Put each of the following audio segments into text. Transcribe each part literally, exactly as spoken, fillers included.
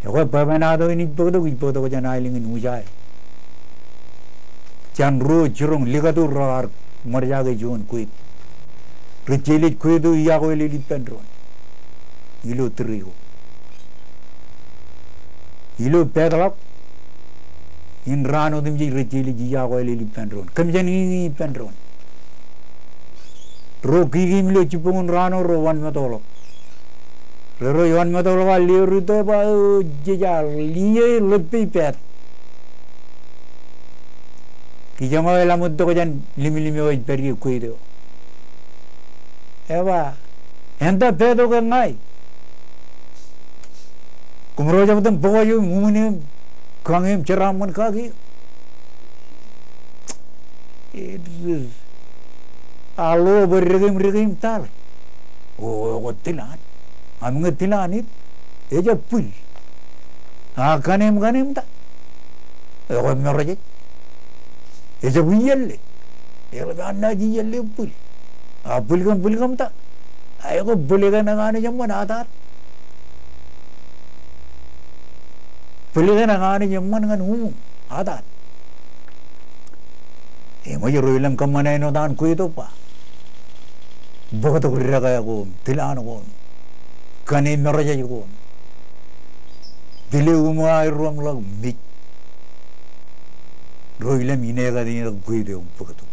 Ekwe bwebwenato in ij bōktok, ij bōktok jān aelōñ in Usaia. Jān ruo jiroñ likatu raar ṃōjake juon kweet. Rej jeḷā kweet eo iọkwe ḷọk ippān doon. Ilo tōre ko. Ilo peetlọk in raan otemjej rej jeḷā iọkwe ḷọk ippān doon. Kōmjān iiñi ippān doon. Ro kiki im ilo jibboñōn raan eo ro wanmetoḷọk. Ro, ro wanmetoḷọk, a lio ri tō ba, o, jej a lio e ḷeppe ippād. Kijeṇ eo eḷap tok jān limlim eo ej pād ie kweet eo. Eba, enta pād tok ke ña e. Koṃro jab itōn bōk eo im uṃwin eō im kañ eō im jeraaṃṃan kaki. Ej, a lo bwe deke im deke im ta ḷe. O, ekwe tilaan. Am ñe tilaan it, ejab bwil. A kaṇe im kaṇe im ta. Ekwe meroje. Ejab iiō ḷe. Eḷap an naaj iiō ḷe bwil. A bwil kōm, bwil kōm ta. A ekwe bōlen eok an Anij eṃṃan ataat. Bōlen eok an Anij eṃṃan ñan uṃwōm ataat. Eṃōj ro ilōñ kōṃṃane āinwōt an kweet eo ba. Bōktok dekā ko im tilaan ko im kaṇe meroje ko im tile uṃweo aer ro im ḷak mej. Ro ilōñ inekatnitak kweet eo im bōktok.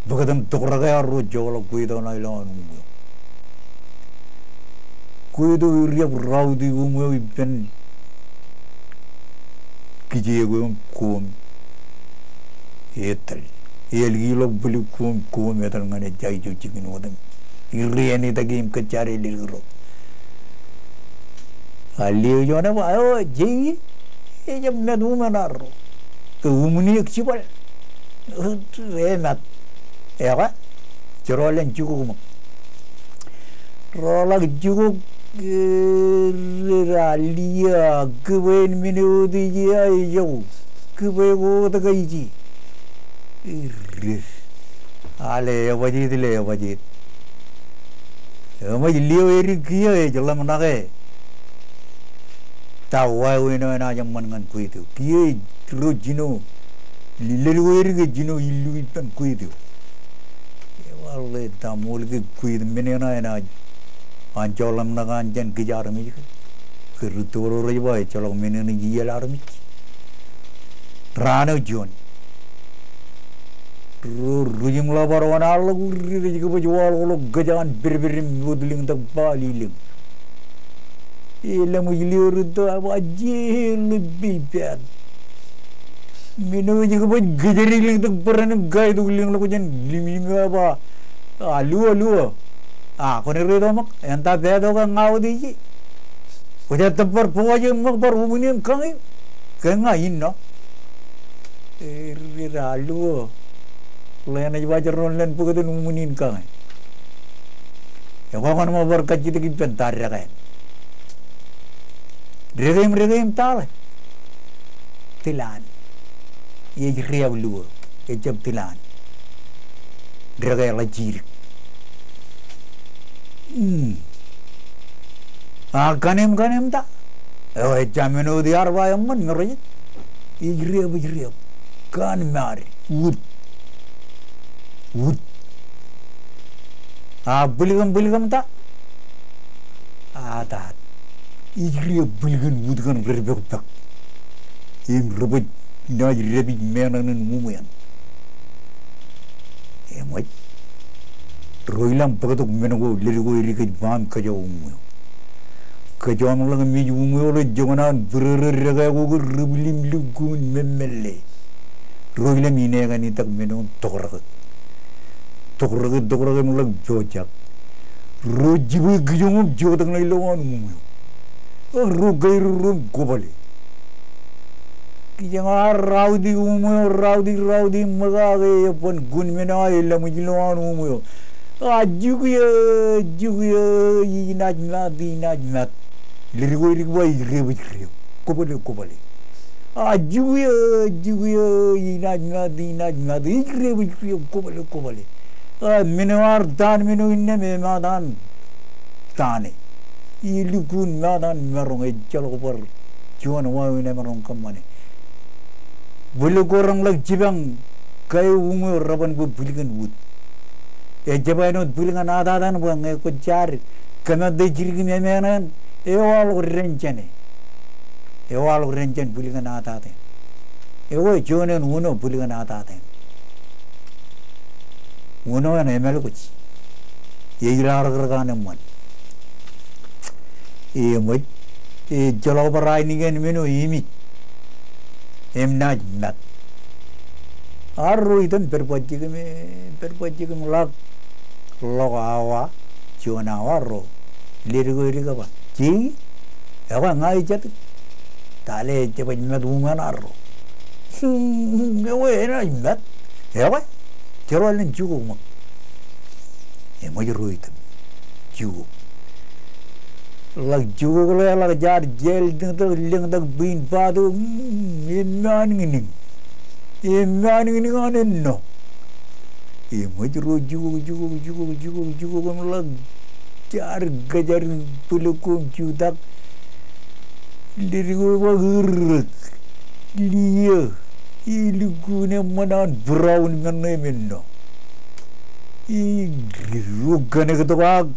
Bōktok im tokrōk eo ro joḷọk kweet eo ṇa ilowaan uṃweo. Kweet eo ej jab rọọltok uṃweo ippān kijeek eo im koṃ etal. Eḷak ḷọk bōlen koṃ, koṃ etal ñan ejja ijo jikin otem. Ij ri āne take im kōjjare leddik ro. A lio juon eo ba, o, jej, ejab met uṃweo ṇa ro. Ke uṃwin eō jibal. Emat. Ekwe, jero alen jukuk ṃōk. Roḷọk jukuk, e, rej lio, kibwe in men eo otemjej ejako. Kibwe ko wōt ke ije. Rej. Ale ebajjeet, le ebajjeet. Eṃōj lio edik kiiō ej ḷōmṇake. Ta wāween eo enaaj eṃṃan ñan kweet eo. Kiiō ej ro jino. Lelōñ ko edik ej jino illu ippān kweet eo. Eo ḷe ta ṃool ke kweet men eṇ enaaj an joḷọk ḷōmṇak an jān kōj armej ke. Ke rūtto ro rej ba ejjeḷọk men eṇ ej iiō ḷọk armej. Raan eo juon. Ro ruj im ḷap bar wōn aḷọk ri rej kōbōj waḷọkḷọk kōj an pedped im wōt lōñtak ba lelōñ. Elōñ ej lio rūtto eba jeḷā leppeipād. Men eo ej kōbōj kōjatdej lōñtak bōran im kaitok lōñḷọk jān limlim eo eba. A luo, luo. A kwōn ri to ṃōk, enta pād tok ke ña wōt ije. Kwōj tōpar bōk eo im ṃōk bar uṃwin eō im kañ eō. Ke ña innọ. Ej a luo. Ḷenaaj ba jeron ḷean bōktok uṃwin in kañ e. Ekwe kwōn ṃōk bar kajjitōk ippān ta dekā. Dekā im dekā im ta ḷe. Tilaan. Ej riab luo. Ejab tilaan. Dekā ḷak jidik. Hmm. A kaṇe im kaṇe im ta. Eo ejja men eo ej ar ba eṃṃan meroje. Ej riab, ej riab. Kōn mād. Wūd. Wūd. A bwilkōm, bwilkōm ta. A ta. Ij riab bwilkōn wūd kōn rej pekpek. Im rej bōj naaj dāpij meṇaṇ in uṃweo eṇ. Eṃōj. Ro ilōñ bōktok men ko, leddik ko edik kōj ba im kōjọ uṃweo. Kōjọọmḷọk im ej uṃweo ḷe jokōn an būrere dekā ko ke ri bwil im lukkuun memeḷeḷe. Ro ilōñ inekanitak men eo in tokrōke. Tokrōke, tokrōke im ḷak pojak. Ro jibwe kijoñ im joktak ṇa ilowaan uṃweo. Ak ro kairu ro im kwōpale. Kijeñ ar rọọltok uṃweo, rọọltok, rọọltok ṃōkake eban kun men eo elōñ ej ilowaan uṃweo. A juk eō, juk eō, inaaj mat, inaaj mat. Leddik ko edik ba ij riab, ij riab. Kwōpale, kwōpale. A juk eō, juk eō, inaaj mat, inaaj mat. Ij riab, ij riab, kwōpale, kwōpale. A men eo ar taan men eo innām emat an tane. Ej lukkuun mat an maroñ, ejjeḷọk bar juon wāween emaroñ kōṃṃane. Bwil ko reñḷọk jipañ, kwe ume eo reban bwe bwil kōn wūd. Ejjab āinwōt bwil ñan ataten bwe ñe kwōj jaar kōmātte jidik im emeeṇ eṇ, ewaḷọk dān jāne. Ewaḷọk dān jān bwil kōn ataten. Ekwe juon eṇ uno bwil kōn ataten. Uno eṇ emālkwōj. Ej ilo rūkaki an eṃṃan. Eṃōj, ejjeḷọk bar ainikien men eo emij im naaj mat. Arro item pād bajjek im, pād bajjek im ḷak ḷọk awa, juon awa ro. Ledik eo edik e ba, "Jei, ekwe ña ij jatū." "Ta le ejjab ej mat ume eṇ arro?" "Hmm, ekwe enaaj mat." "Ekwe, jerọọl len jukuk ṃōk." Eṃōj ro item. Jukuk. Ḷak jukuk ḷe, ḷak jaar jeel tōktak, lōñtak bwin bato, mm, eṃṃaan ñining. Eṃṃaan ñining an enno. Eṃōj ro jukuk, jukuk, jukuk, jukuk, jukuk, im ḷak jaar kōjad bwilōk ko im jutak. Ledik eo ej ba, "Ūrrōk, liō, elukkuun eṃṃan an būraun men ṇe im enno." Ri-, ri-, ro kanektok ak,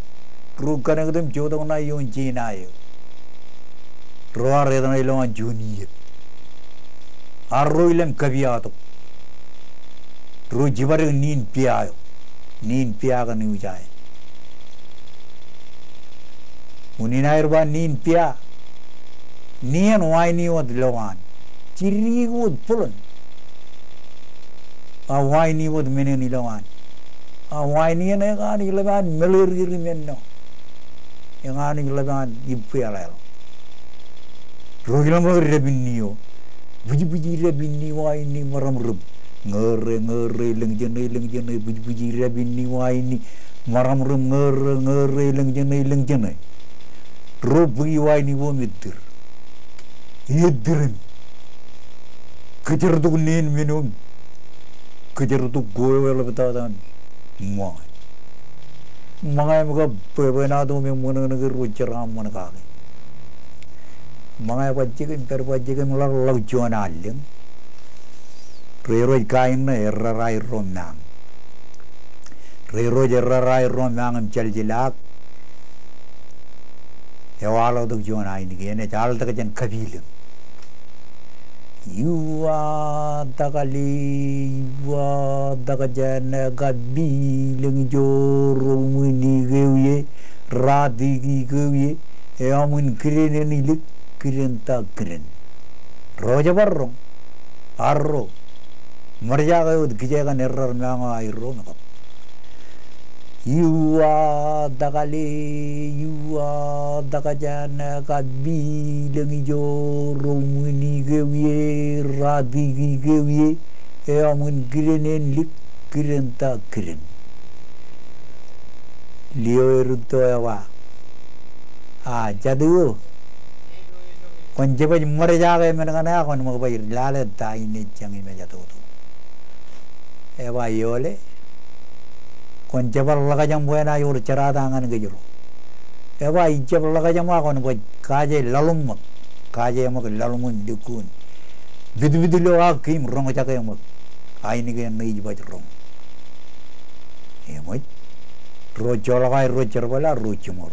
ro kanektok im jotok ṇa ioon Jein eo. Ro ar etṇe ilowaan juon iiet. Arro ilem kapiatok. Ro jibadek niin pia eo. Niin pia kōn iwōj aer. Unin aer ba niin pia. Nien wa in wōt lowaan. Jidik wōt bōlen. A wa in wōt men in ilowaan. A wa in eṇ ekanooj ḷap an meḷeerkeer im enno. Ekanooj ḷap an ibwiaḷaḷ. Ro ilọmọọr dāpinni eo. Bwijbwij dāpinni wa in maramrum. Ñōrre, ñōrre, lōñjene, lōñjene, bwijbwij dāpinni wa in maramrum. Ñōrre, ñōrre, lōñjene, lōñjene. Ro bōki wa in bwe im ettōr. Ettōr in. Kōjjertok neen men eo im kōjjertok ko eo eḷaptata in ṃōñā. Ṃōñā im kab bwebwenato im eṃṃōṇōṇō ke ro jeraaṃṃan kake. Ṃōñā bajjek im pād bajjek im ḷak, ḷak juon allōñ. Ro rej kain ṇe erraraerro mañ. Ro rej erraraerro mañ im jeljelaak. Ewaḷọktok juon ainikien, ej altak jān kapilōñ. Iuwa takale, iuwa takjāne, kapilōñ ijo ro uṃwin ikeuwe, ratikikewie, eṃṃan kiden en ilik, kiden ta kiden. Ro jab bar roñ. Arro. Ṃōrjake wōt kije kōn error mañ eo aerro im kab. Iuwa takale, iuwa takjāne, kapilōñ ijo ro uṃwin ikeuwe, ratikikewie, eṃṃan kiden en ilik, kiden ta kiden. Liō erūtto eo ba, a, jatū eo, kwōn jab ṃōrjake men kaṇe ak kwōn ṃōk baj lale ta in ejjañ im ejatoto. Eba, iọle. Kwōn jab ḷōkaj im bwe enaaj wōr jerata ñan kōjro. Eba, ij jab ḷōkaj im ak kwōn baj kaje laḷ im ṃōk. Kaje ṃōk laḷ im lukkuun. Pitpit ilo ak kein roñjake ṃōk. Ainikien ṇe ij baj roñ. Eṃōj. Ro joḷọk aer ro jerbal ak ro jiṃor.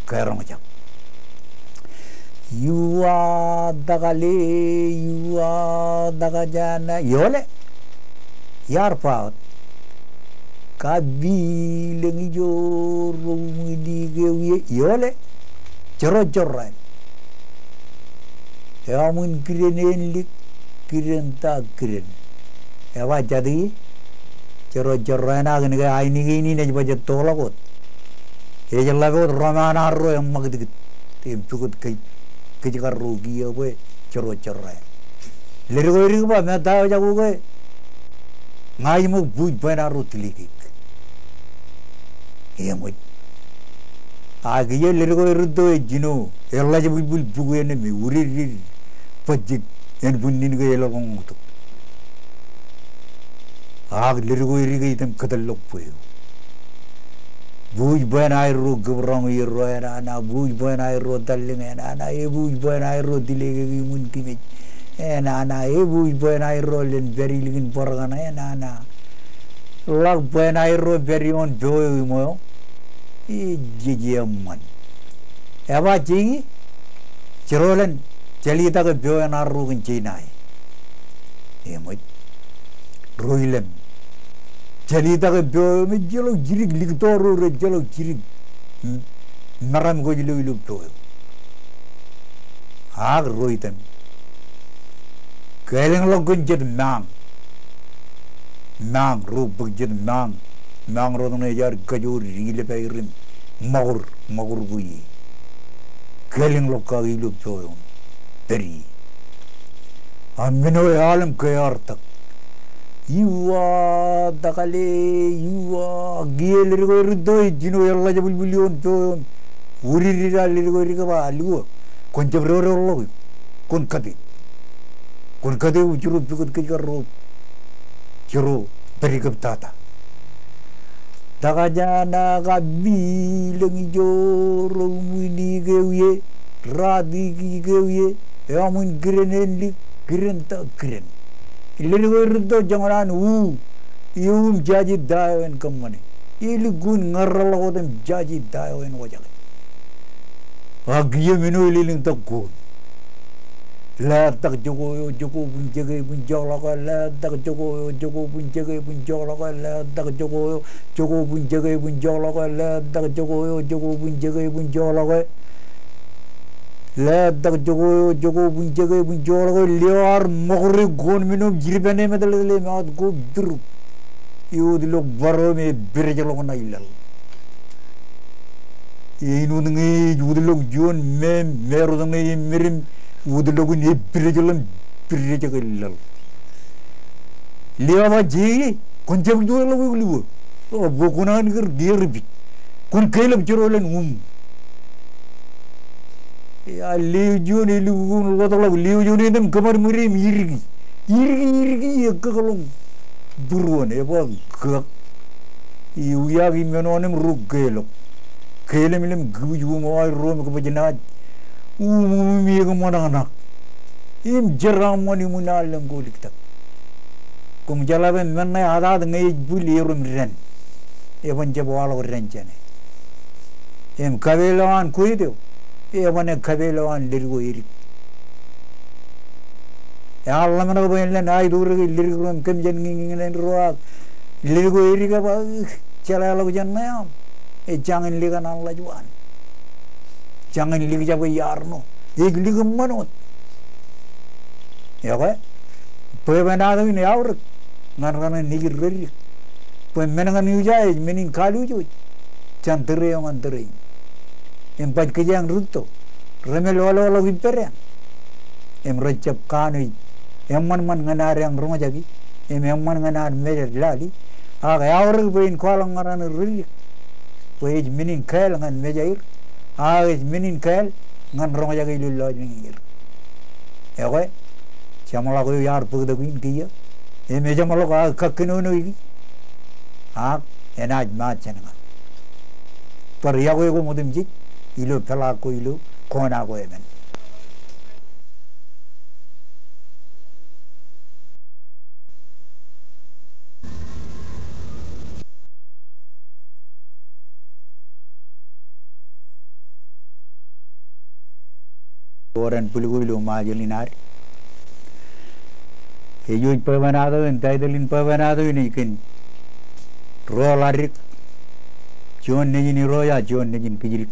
Ke roñjak. Iuwa takale, iuwa takjāne, iọle. Iar ba wōt. Kapilōñ ijo ro uṃwin ikeuwe, iọle. Jerọjorrāān. Eṃṃan kiden en ilik, kiden ta kiden. Eba, jatū e. Jerọjorrāān ak ñe ainikien in ej baj ettoḷọk wōt. Ej ḷap wōt roṃaan arro eṃṃakūtkūt. Im pukot kōj, kōj karro kiiō bwe jerọjorrāān. Ledik eo edik ba, me ta eo jab uke. Ña ij ṃōk buuj bwe en arro tilikik. Eṃōj. Ak kiiō ledik eo erūtto ej jino, eḷajbwijbwil bukwi en im eudeded bajjek en bwinnin ke elōkoñoñtok. Ak ledik eo edik ej item kōtḷọk bwe eo. Buuj bwe en aerro kūbroñ ierro, enana. Buuj bwe en aerro tallōñ, enana. Ebuuj bwe en aerro tilekeki ṃwiin kimej, enana. Ebuuj bwe en aerro len pād ilikin bōrkan, enana. Ḷak bwe en aerro pād ioon peo eo iṃweo. Ej jej eṃṃan. Eba jeiki, jero len, jelitak eo peo eṇ arro kōn jein ae. Eṃōj. Ro ilem. Jelitak eo peo eo im ejjeḷọk jidik, likto ro rej jeḷọk jidik. M-, meram kōj ilo, ilo peo eo. Ak ro item. Kālōñḷọk kōn jet mañ. Mañ, ro bōk jet mañ. Mañ ro tōn ej ad kajoor ilep aer im ṃakūr, ṃakūr ko ie. Kālōñḷọk kake ilo peo eo im pād ie. A men eo eaḷ im ke ear tak. Iwa, takale, iwa, kiiō leddik eo erūtto ej jino eḷḷā jabwilbwil ioon peo eo im wūdikdik leddik eo edik, eba, lukkuun, kwōn jab dedeḷọk eok. Kwōn kate. Kwōn kate, jero pukot kōj kar ro, jero pād kab tata. Takaja, naka, biilōñ ijo, ro uṃwin ik eo ie, ratik ik eo ie, eṃṃan kiren enlik, kiren ta, kiren. Leddik eo erūtto joñan an u, eo im jaje ta eo en kōṃṃane. Elukkuun ñerreḷọk wōt im jaje ta eo en wōjake. Ak kiiō men eo elelōñtak koon. Letak jokwe eo, jokwe bun jeke bun joḷọke, letak jokwe eo, jokwe bun jeke bun joḷọke, letak jokwe eo, jokwe bun jeke bun joḷọke, letak jokwe eo, jokwe bun jeke bun joḷọke. Letak jokwe eo, jokwe bun jeke bun joḷọke, lio ear ṃakūr koon men eo im jidik bane im etal etal im aot ko im turuk. Ewōtlọk bōro im epedejḷọk ṇa ilaḷ. Āinwōt ñe ej wōtlọk juon me, me rot ñe emed im wōtlọk in epedejḷọk im pedejake laḷ. Lio eba jeiki, kwōn jab juon ḷọk eok lukkuun. O, bwe kwōn an kar dier ipij. Kwōn kelep jero len uṃ. Eo lio juon elukkuun ḷotḷọk, lio juon etem kōṃadṃōde im iriki. Iriki, iriki, ekkōk ḷọk būruon, eba kōk. Iwiak imenon im ro kelep. Kelep im kibuj uṃ eo aerro im kōbōjnaaj. Uṃ, uṃ, uṃ, im ekōṃṃan ṇaṇak. Im jeraaṃṃan iṃwin al ḷọk ko liktak. Koṃ jeḷā bwe men ṇe atat ñe ej bwil erom dān. Eban jab waḷọk dān jāne. Im kapeel eo an kweet eo, eban e kapeel eo an leddik eo edik. Ear ḷōmṇak bwe en len aitureik leddik ro im kōm jān ñiññiñ ṇe ro ak leddik eo edik eba, ugh, jeḷāḷọkjeṇ ṇe aṃ. Ej jañin likan an ḷaj waan. Jañin likjab e iar ṇo. Ej lik eṃṃan wōt. Ekwe, bwebwenato in eaorōk ñan raṇe nejid reddik. Bwe men ñan uja ej men in kaluuj wōj jān tōre eo ñan tōre in. Im baj kijeañ rūtto, remel ḷoḷḷọk ippādeañ. Im rejjab kanooj eṃṃanṃan ñan ad eañ roñjaki, im eṃṃan ñan ad mejed lali. Ak eaorōk bwe in kwaḷọk ñan raṇe reddik. Bwe ej men in kāāl ñan mejair, ak ej men in kāāl ñan roñjake ilo lọjilñier. Ekwe, jeṃḷọk eo iar bōktok in kiiō, im ejeṃḷọk aō kakkinono iki, ak enaaj maat jān ña. Bar iọkwe ko ṃōttan jej, ilo peḷaak ko ilo kona ko emān. Ewōr en bwil ko ilo Ṃajeḷ in ad. Ej wōj bwebwenato in, taitōl in bwebwenato in ej kōn ro ḷadik, juon nejin irooj ak juon nejin kijdik.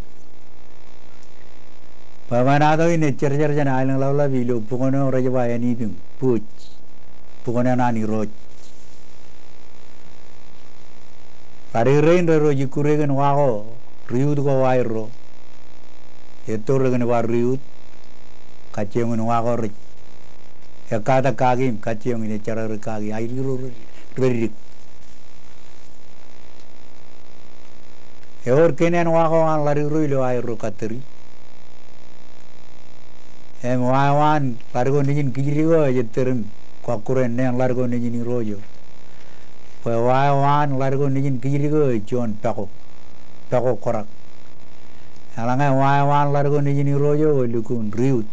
Bwebwenato in ej jerjer jān aelōñ ḷapḷap ilo bukwōn eo rej ba Āne Ippiñ, bōj. Bukwōn eo an Irooj. Ḷadik rein renaaj ikkure kōn wa ko riut ko aerro. Etto rekōn ba riut, kajjioñ in wa ko rej ekkatak kaki im kajjioñ in ejjerọk kaki, aidik ro reddik. Ewōr kōn āne wa ko an ḷadik ro ilo aerro kattōri. Im wa eo an ḷadik eo nejin kijdik eo ej ettōr im kwakkure ṇe an ḷadik eo nejin irooj eo. Bwe wa eo an ḷadik eo nejin kijdik eo ej juon pako. tokokkorak. Eḷaññe wāween ḷadik eo nejin irooj eo, lukkuun riut.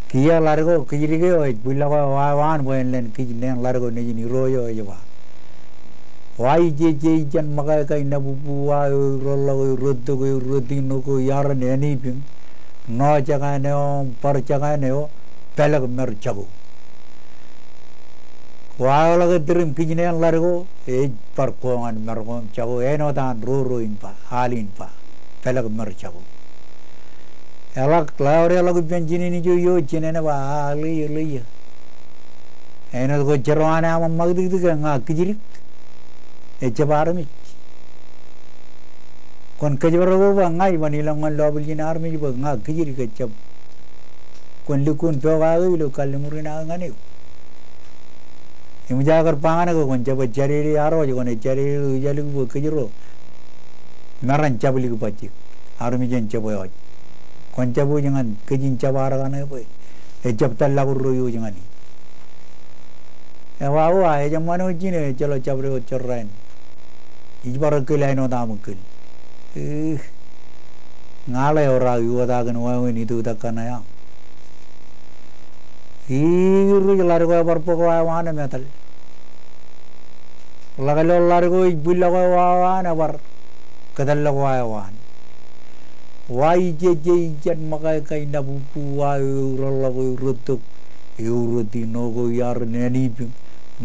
Kiiō ḷadik eo, kijdik eo ej bwijlọk eo wāween bwe en len kijneen ḷadik eo nejin irooj eo ej ba, wa ijejje ijen ṃōkāik kain nabubbu, wa eo eurḷọk, eurōttok, eurōtiṇok, ko iar in ānipiñ, ṇo jekāān eo, bar jekāān eo, pālōk mer jako. Wa eo ḷak ettōr im kijneen ḷadik eo, ej bar ko ñan mer ko im jako, āinwōt an roro in ba, al in ba, pālōk mer jako. Eḷak, ḷak, eḷak ippān jinen ijo iooj, jinen eo ba, a, ḷeo, ḷeo. Āinwōt kwōj jerọwiwi aṃ ṃakūtkūt ke ña kijdik, ejjab armej. Kwōn kōjparok eok ba ña iban ilọk ñan lọbwil in armej bwe ña kijdik, ejjab. Kwōn lukkuun pokake ilo kalliṃur in aō ñan eok. Eṃōj aō kar ba ñan ke kwōn jab jadede arwōj, kwōn jadede ro ijālik bwe kōjro meran jabwilōk bajjek. Armej en jab ewōj. Kwōn jab wōj ñan kōj in jab ad kaṇe bwe ejjab tōl ḷọk ro iooj ñan e. Eba, o, a, ejab ṃan wōt jine, ejjeḷọk jabdewōt jorrāān. Ij bar kōl āinwōt aṃ kōl. Ih, ña ḷe ewōr aō iwōtakin wāween itoitak kaṇe aṃ. Ij ri ḷadik eo ebar bōk wāween im etal. Ḷak ilo ḷadik eo ej bwijlọk eo wāween ebar kōtōllọk wāween. Wa ijejje ijen ṃōkāik kain nabubbu, wa eo eurḷọk, eurōttok, eurōtiṇok, ko iar in ānipiñ,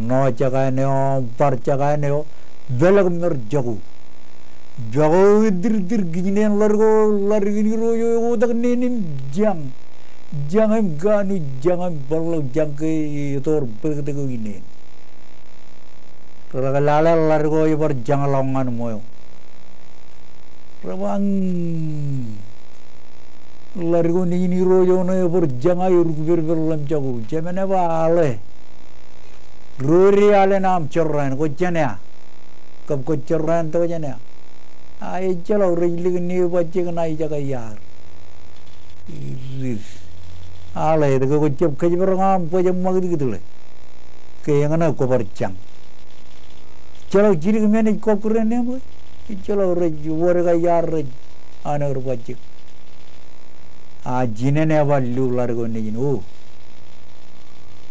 ṇo jekāān eo, bar jekāān eo, pālōk mer jako. Pok eo ettirtir kijneen ḷadik eo, ḷadik in irooj eo eotak neen im jañ. Jañ im kanooj, jañ im bōkḷọk, jañ ke etor bōtōktōk eo ineen. Reḷak lale ḷadik eo ebar jañḷọk ñan ṃweo. Rej ba, ḷadik eo nejin irooj eo ṇe ebar jañ, a, erukperper ḷọk im jako. Jemān eba, a ḷe. Ro rej alen aṃ jorrāān, kwōj jān ea? Kab kwōj jorrāān tok jān ea? A, ejjeḷọk, rej likin eō bajjek ṇa ijake iar. Ij ri. A ḷe, etke kwōj jab kōjparok aṃ bwe jab ṃakūtkūt ḷe? Ke eñṇe kwō bar jañ. Ejjeḷọk jidik men ej kọkkure neeṃ ke? Ejjeḷọk, rej wōd ke iar rej anōōr bajjek. A jinen eba lo ḷadik eo nejin, o.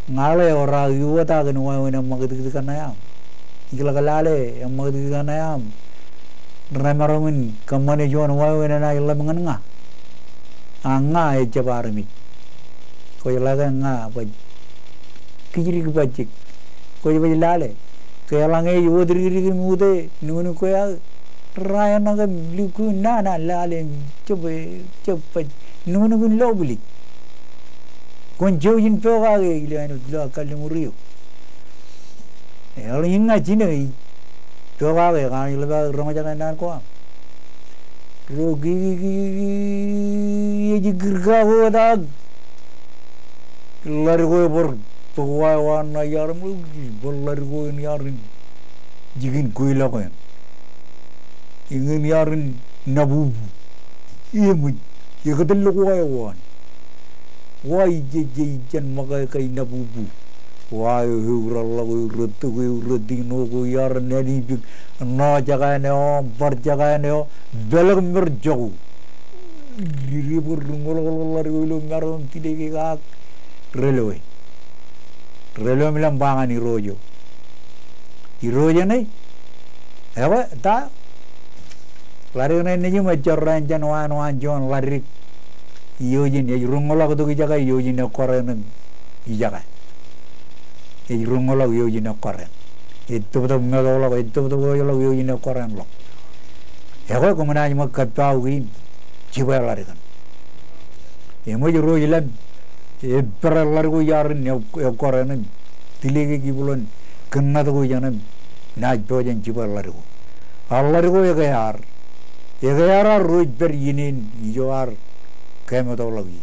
Ña ḷe ewōr aō iwōtakin wāween eṃṃakūtkūt kaṇe aṃ. Ij ḷak lale eṃṃakūtkūt kaṇe aṃ. Remaroñ in kōṃṃane juon wāween enaaj ḷōmṇak ñan ña. A ña ejjab armej. Kwōj ḷak ke ña baj kijdik bajjek. Kwōj baj lale. Ke eḷaññe ej wōt dikdik im ute nuknuk kwe aō, raeṇ ke im lukkuun nana lale im jab, jab baj nuknuk in lọbwilej. Kwōn jouj in pokake ilo āinwōt ilo aō kalliṃur eok. Eḷaññe ña jine ij pokake, kanooj ḷap aō roñjake naan ko aṃ. Ro kiki, kiki, ej ikkir kakotak. Ḷadik eo ebar bōk wāween ṇa iar im, bōk ḷadik eo in iar in jikin kweilọk eṇ. Eñin iar in nabubu. Eṃōj, ekōtōllọk wāween. Wa ijejje ijen ṃōkāik kain nabubu. Wa eo eurḷọk, eurōttok, eurōtiṇok, ko iar in ānipiñ, ṇo jekāān eo, bar jekāān eo, pālōk mer jako. Ri, ri bwe ri ñoḷọk ḷadik eo ilo maro im tileke ak re loe. Re loe im lōñ ba ñan irooj eo. Irooj eṇ e? Ekwe, ta? Ḷadik eṇ nejūṃ ej jorrāān jān wāween juon ḷadik. Ioojin, ej ruñoḷọk tok ijeke ioojin ekkor eṇ im ijeke. Ej ruñoḷọk ioojin ekkor eṇ. Ej tōptōp metoḷọk, ej tōptōp ḷọk ioojin ekkor eṇ ḷọk. Ekwe, koṃ naaj ṃōk kōppaukwi im jibwe ḷadik eṇ. Eṃōj, irooj lōñ, eppere ḷadik eo iar in e-, ekkor eṇ im tileke kibwilōñ kōnnāt ko jān im naaj pojak in jibwe ḷadik eo. A ḷadik eo ekear. Ekear, a ro ej pād ineen ijo ear kemetoḷọk ie.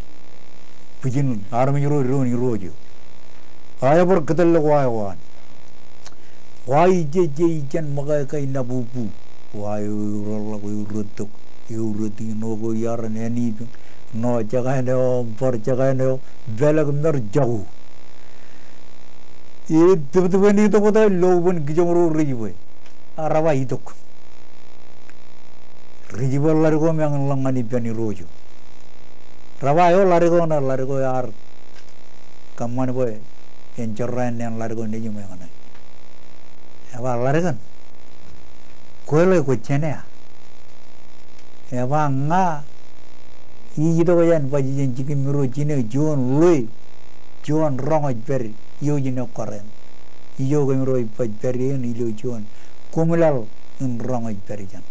Bwijin armej ro doon irooj eo. A ebar kōtōllọk wāween. Wa ijejje ijen ṃōkāik kain nabubu. Wa eo eurḷọk, eurōttok, eurōtiṇok, ko iar in ānipiñ, ṇo jekāān eo, bar jekāān eo, pālōk mer jako. Ej tōptōp eṇ itōptōp ilo bwe kijoñ ro rej bwe. Rej ba itok. Ri jibwe ḷadik eo meñe ḷōñ ñan ippān Irooj eo. Rej ba eo ḷadik eo ṇe, ḷadik eo ear kōṃṃan bwe en jorrāān neen ḷadik eo nejūṃ eñṇe. Ej ba ḷadik eṇ, kweḷe kwōj jān ea? Ej ba ña ij itok jān baj jān jikin im ro jine juon ḷwe, juon roñ ej pād ijo jine kōrā eṇ. Ijo kōmro ej baj pād eṇ ilo juon koṃlaḷ in roñ ej pād jān.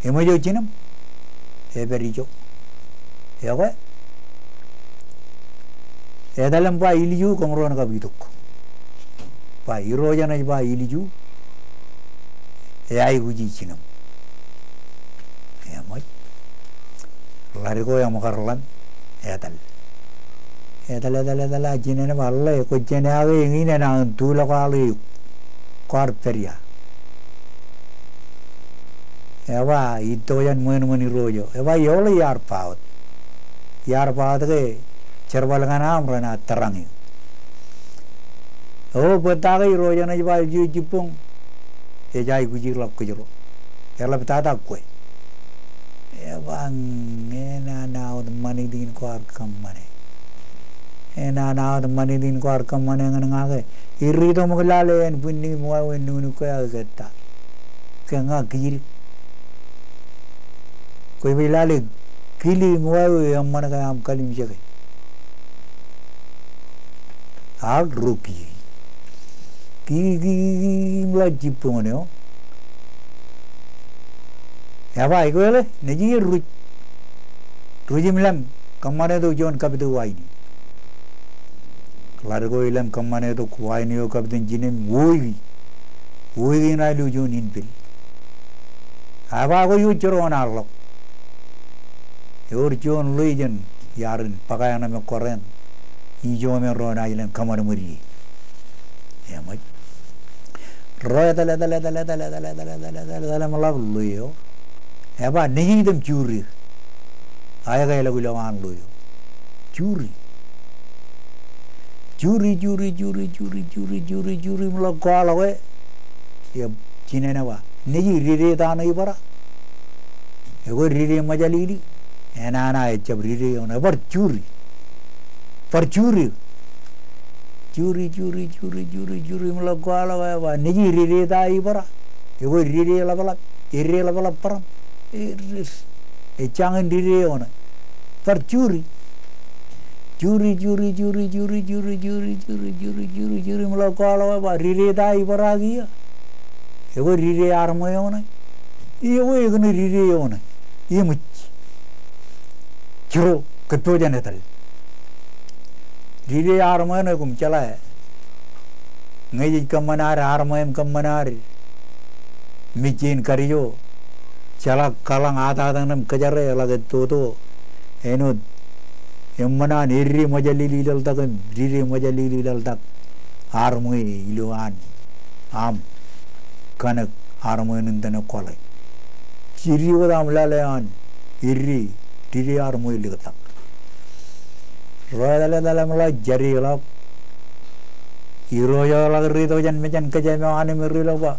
Eṃōj eo jinem? Ej pād ijo. Ekwe, etal im ba ilju, kōmro en kab itok. Ba Irooj eṇ ej ba ilju, eaikuji jinem. Eṃōj. Ḷadik eo eṃōkar ḷaṃ, etal. Etal, etal, etal, a jinen ej ba ḷe, kwōj jān ea ke eñin enañin tulọk aḷ eok? Kwaar pād ia? Ej ba itok jān ṃweo ṃōn Irooj eo. Ej ba eoḷe iar ba wōt. Iar ba wōt ke jerbal kaṇ aṃ renaaj tōrañ eō. O, bōtab ke Irooj eṇ ej ba ilju ej jibboñ, ej aikuji ḷọk kōjro. Eḷap tata kwe. Ej ba ñe enana wōt ṃanit in kwaar kōṃṃane. Enana wōt ṃanit in kwaar kōṃṃane ñan ña ke. Ij ri itok ṃōk lale ānbwinniñ im wāween nuknuk kwe ak ikōttan. Ke ña kijidik. Kwe bwe lale kili im wāween eṃṃan ke aṃ kalimjeke. Ak ro kiiō. Kiiō, kiiō, kiiō, kiiō, im ḷak jibboñ eo. Ej ba ikweḷe, nejū ej ruj. Ruj im lem, kōṃṃane tok juon kapit eo wain. Ḷadik eo ilem kōṃṃane tok wain eo kapit in jinem, woiki. Woiki ṇae ilo juon inpel. Ej ba kwe eo jero eṇ aḷ ḷọk. Ewōr juon ḷwe jān iarin bōk eṇ me kōrā eṇ. Ijo me ro enaaj len kōṃadṃōd ie. Eṃōj. Ro etal, etal, etal im ḷap ḷwe eo. Ej ba nejū item juri. Aeke elọk ilowaan ḷwe eo. Juri. Juri, juri, juri, juri, juri, juri, juri, im ḷak kwaḷọk e. Ej jinen ej ba, nejū dide ta ṇe ibara? Ekwe dide ṃōjālili. Enana ejjab dide eo ṇe. Bar juri. Bar juri. Juri, juri, juri, juri, juri, im ḷak kwaḷọk e ej ba, nejū dide ta ibara? Ekwe dide ḷapḷap. Dide ḷapḷap bōran. Ej jañin dide eo ṇe. Bar juri. Juri, juri, juri, im ḷak kwaḷọk e ej ba, dide ta ibara kiiō? Ekwe dide armwe eo ṇe. Ekwe ekōṇe dide eo ṇe. Eṃōj. Jero kōppojak etal. Dide armwe ṇe koṃ jeḷā. Ñe jej kōṃṃan ad armwe im kōṃṃan ad mejjeen kadijo, jeḷā kaḷañ atatak ṇe im kōjare eḷak ettoto. Āinwōt eṃṃan an edide ṃōjālili laḷtak im dide ṃōjālili laḷtak armwe ilo an aṃ kanōk armwe in tōn ekwōḷe. Jidi wōt aṃ lale an edide dide armwe liktak. Ro etal etal im ḷak jade ḷọk. Irooj eo eḷak ri itok jān mejān kōjām eo an im ri ḷọk ba,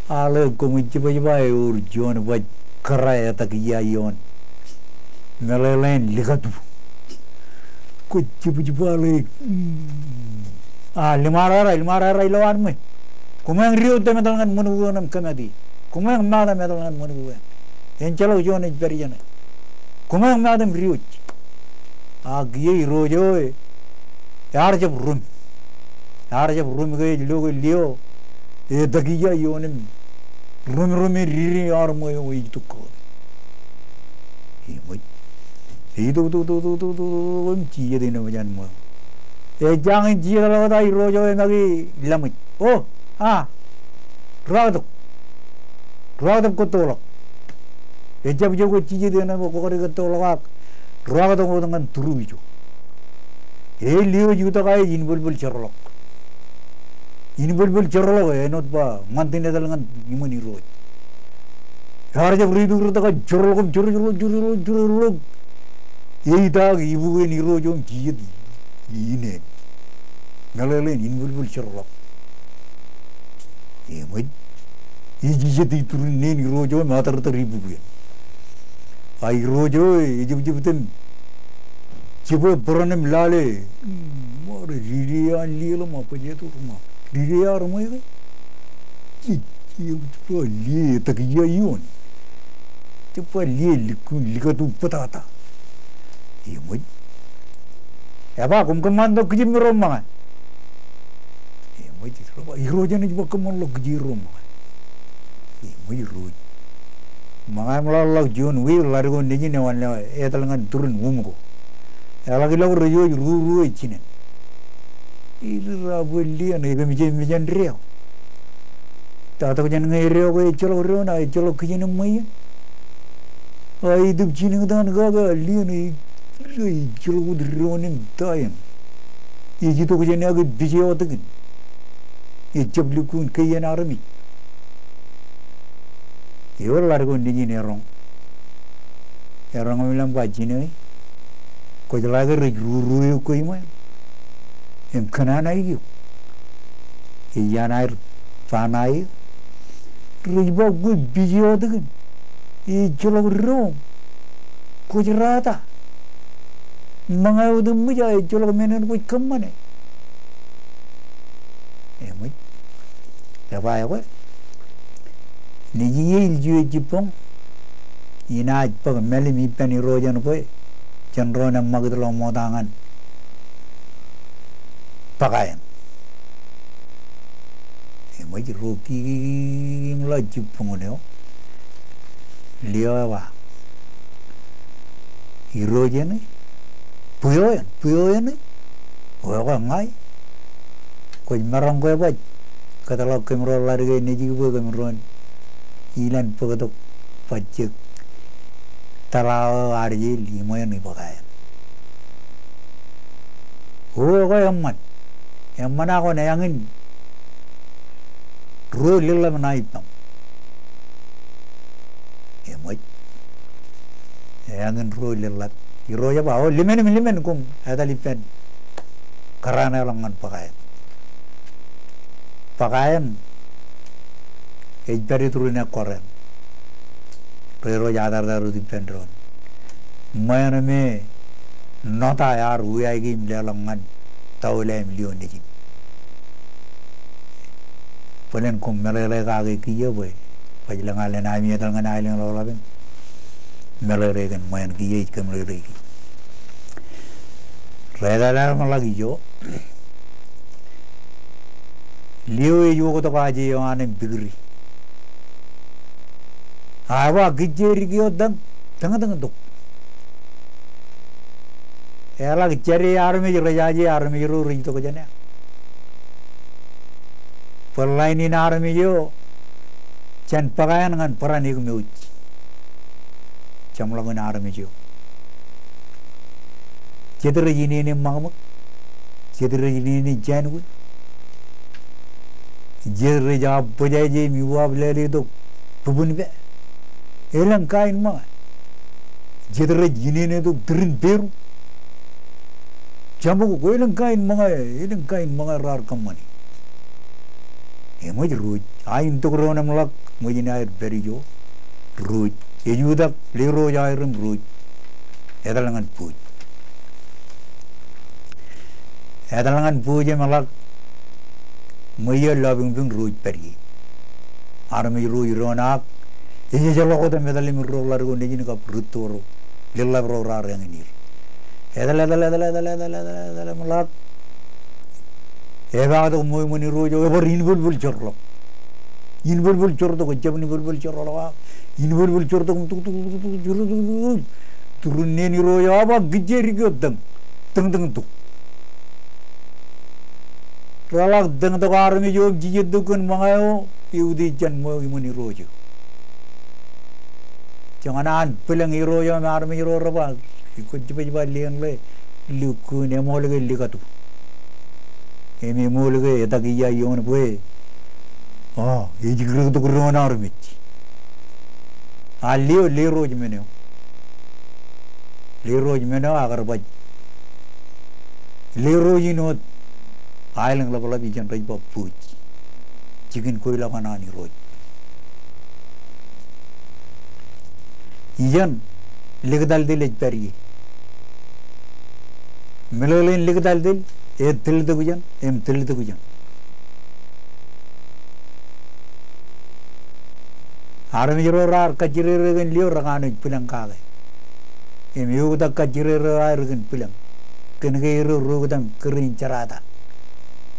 aḷe koṃij jibwe ej ba ewōr juon baj kōrā etak ia ioon meḷeḷein likatu. Kwōj jibwe ej ba ḷe, a, liṃararai, liṃararai ilowaan ṃwe. Koṃeañ diwōj im etal ñan ṃōn ko eṇ im kōmati. Koṃeañ ṃakūt im etal ñan ṃōn ko eṇ. Enjeḷọk juon ej pād ijeṇe. Koṃeañ ṃakūt im diwōj. A kiiō Irooj eo e, ear jab rom. Ear jab rom ke ej lo ke lio etak ia ioon im romromi dide armwe eo ej itok kake. Eṃōj. Ej itok, tok, tok im jijet ine mejān ṃweo. Ej jañin jijet ḷọk ta Irooj eo e make laṃōj. O, a, ruwaaktok. Ruwaaktok kōttoḷọk. Ejjab ijo kwōj jijet ine bwe kwō kar kōttoḷọk ak ruwaaktok wōt ñan tūru ijo. Ej lio ej itok ak ej inbōlbōl jerọḷọk. Inbōlbōl jerọḷọk āinwōt ba ṃantin etal ñan iṃōn Irooj. Ear jab reitok reitok ak jerọḷọk im jerọḷọk, jerọḷọk, jerọḷọk. Eitaak ibukwein Irooj eo im jijet ineen. Meḷeḷein inbōlbōl jerọḷọk. Eṃōj, ej jet iturin neen irooj eo im etartar ibukwi eṇ. A irooj eo ejebjeb itōn jibwe bōran im lale. Ṃare, dide an liel ṃōk, bwe jet ur ṃōk. Dide armej ke? Jej, jej, jej ba liel etak ia ioon. Jej ba liel likkuun likatu bōtata. Eṃōj. Eba, koṃ kōṃṃan tok kijem me ro ṃōñā. Eṃōj, rej ba, irooj eṇ ej ba kōṃṃan ḷọk kijeer ro ṃōñā. Eṃōj irooj. Ṃōñā im ḷọk, ḷọk juon wiik, ḷadik eo nejin ewanlōñ etal ñan turin wūm ko. Eḷak ilọk rej wōj ruo ruo ej jinen. Ej ri ra bwe liin ekōmij mejān deḷọñ. Ta tok jān ñe deḷọñ ke ejjeḷọk doon, a ejjeḷọk kijenṃwe iien. A itōb jinen tok an kake a liin ej, ejjeḷọk wōt doon im ta eṇ. Ej itok jān ak ej pije wōt kōn. Ejjab likkuun kein armej. Ewōr ḷadik eo nejin eroñ. Eroñ im ilọk im ba jinō e. Kwōjeḷā ke rej ruo ruo eok ko iṃaan. Im kōṇaan aikuj. Ej iaan aer ba ṇae. Rej ba kwe pije wōt kōn. Ejjeḷọk doon. Kwōj rata. Ṃōñā wōt eṃōj a ejjeḷọk men eṇ kwōj kōṃṃane. Eṃōj. Eba ekwe. Nejin eo ilju eo jibboñ. Inaaj bōk mālim ippān irooj eṇ bwe jen ro ṇe ṃakūtḷọk ṃokta ñan bōkā eṇ. Eṃōj ro kiki im ḷọk jibboñ eo. Lio eba. Irooj eṇ e. Bwe eo eṇ, bwe eo eṇ e. Bwe eo ke ña e. Kwōj maroñ ke baj kōtḷọk kōm ro ḷadik eo nejin bwe kōm ro ilān bōktok bajjek tōḷa eo ad jeḷā iṃweo eṇ ibōkā eṇ. O, ekwe eṃṃan. Eṃṃan ak kwōn eañin ruo leḷḷap ṇa ippaṃ. Eṃōj. Eañin ruo leḷḷap. Irooj eba, o, limen im limen koṃ etal ippān kōraan eo ḷọk ñan bōkā eṇ. Bōkā eṇ ej pād iturin ekwar eṇ. Rej ro atartar wōt ippān doon. Ṃweo eṇ me ṇota ear wiaiki im leḷọk ñan taulā im lio nejin. Bōlen koṃ meḷeḷe kake kiiō bwe baj lōñ alen ami etal ñan aelōñ ḷapḷap in. Meḷeḷe kōn ṃweo eṇ kiiō ij kōmeḷeḷeiki. Rej etal im ḷak ijo. Lio ej oktok aje eo an im pikūri. A eba kijjedik eo dān, dān, dān tok. Eḷak jāde armej rej aje armej ro rej itok jān e. Bwe ḷain in armej eo jān bōkā eṇ ñan bōran ekmewōj. Jeṃḷọkin armej eo. Jet rej inene ṃakṃōk. Jet rej inene jānwe. Jet rej aō bōjāje im iuwaap lale tok bubun pā. Elōñ kain ṃōñā. Jet rej inene tok tūrin peru. Jeṃḷọk ko elōñ kain ṃōñā, elōñ kain ṃōñā raar kōṃṃane. Eṃōj ruo. A in tok doon im ḷọk ṃōj in aer pād ijo. Ruo. Ej utak ḷe irooj aer im ruo. Etal ñan bōj. Etal ñan bōj im ḷak ṃweo eo lọpiñpiñ ruo pād ie. Armej ro iroon ak ejejḷọk wōt im etal im ro ḷadik eo nejin kab rūtto ro. Leḷḷap ro raar eñin er. Etal, etal, etal, etal, etal, etal, etal im ḷak. Epaaktok ṃweo iṃōn irooj eo, ebar inbōlbōl jorḷọk. Inbōlbōl jortok, ejjab inbōlbōl jorḷọk ak. Inbōlbōl jortok, tuk, tuk, tuk, tuk, jortok, tuk. Tūrin neen irooj eo, a ba kijjedik eo dān. Dān, dān tok. Reḷak dān tok armej eo im jijet tok kōn ṃōñā eo, eutiej jān ṃweo iṃōn irooj eo. Joñan an bwilōñ irooj eo im armej ro rej ba, kwōj jibaj ba lien ḷe, likkuun, eṃool ke likatu. Im eṃool ke etak ia ioon bwe, o, ej riktok doon armej. A lio, ḷe irooj men eo. Ḷe irooj men eo, a kar baj. Ḷe irooj in wōt aelōñ ḷapḷap ijeṇ rej ba bōj. jikin kweilọk eo an Irooj. Ijeṇ liktaltel ej pād ie. Meḷeḷein liktaltel ej tiltok ijeṇ im tiltok ijeṇ. Armej ro raar kajjirere kōn lio rekanooj bwilōñ kake. Im eoktak kajjirere ro aer kōn bwilōñ. Kōn ke erro rej oktak im kūr in jerata.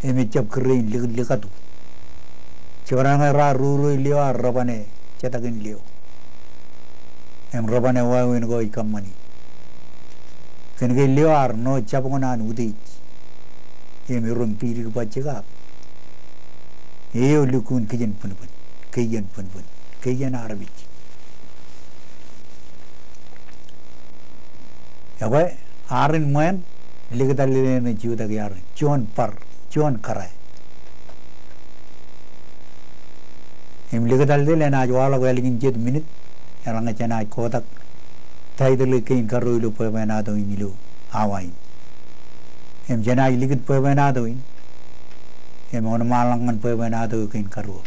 Im ejjab kūr in lik-, likatu. Jekdọọn ñe raar rūrū lio ear rej bane jetakin lio. Im rej bane wāween ko ej kōṃṃani. Kōn ke lio ear ṇo jabōñ an utiej. Im erom didik bajjek ak eo lukkuun kijen bōnbōn, kijen bōnbōn, kijen armej. Ekwe, arin ṃweo, liktaltel eṇ ej jutak iarin, juon bar, juon kōrā. Im liktaltel enaaj waḷọk ālikin jet minit, eḷaññe jenaaj kotak title kein karuo ilo bwebwenato in ilo awa in. Im jenaaj likūt bwebwenato in. Im wōnṃaanḷọk ñan bwebwenato kein karuo.